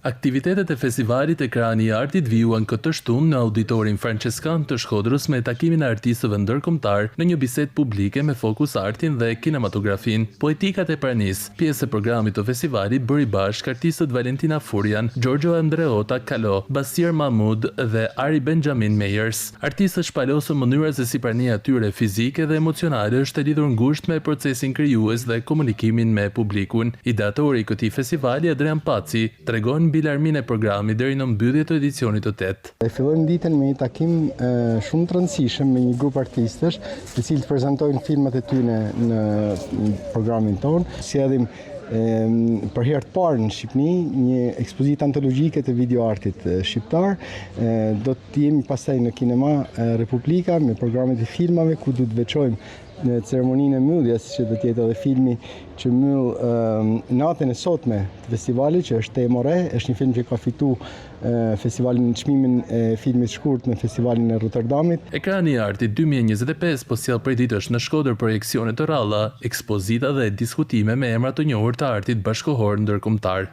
Aktivitetet e festivalit Ekrani i Artit vijuan këtë të shtunë në Auditorin Françeskan të Shkodrës me takimin e artistëve ndërkombëtarë në një bisedë publike me fokus artin dhe kinematografinë. Poetikat e pranisë, pjesë e programit të festivalit bëri bashkë artistët Valentina Furjan, Giorgio Andreotta Calò, Basir Mahmoud dhe Ari Benjamin Meyers. Artistët shpalosën mënyrat se si prania e tyre fizike dhe emocionale është e lidhur ngushtë me procesin krijues dhe komunikimin me publikun. Ideatori i këtij festivali, Adrian Paci, tregon mbi larminë e programit deri në mbyllje të edicionit të tetë. E fillojmë ditën me një takim shumë të rëndësishëm me një grup artistësh, të cilët prezantojnë filmat e tyre në programin tonë. Sjellim për herë të parë në Shqipëni një ekspozitë antologjike të videoartit shqiptar. Do të jemi pastaj në Kinema Republika me programet e filmave ku do të veçojmë në ceremoninë e mbylljes që do të jetë edhe filmi që mbyll natën e sotme të festivalit që është Temore, është një film që ka fitu festivalin çmimin e filmit shkurt në festivalin e Rotterdamit. Ekrani i Artit 2025 po sjell prej ditësh në Shkodër projeksione të rralla, ekspozita dhe diskutime me emra të njohur të artit bashkëkohor ndërkombëtar.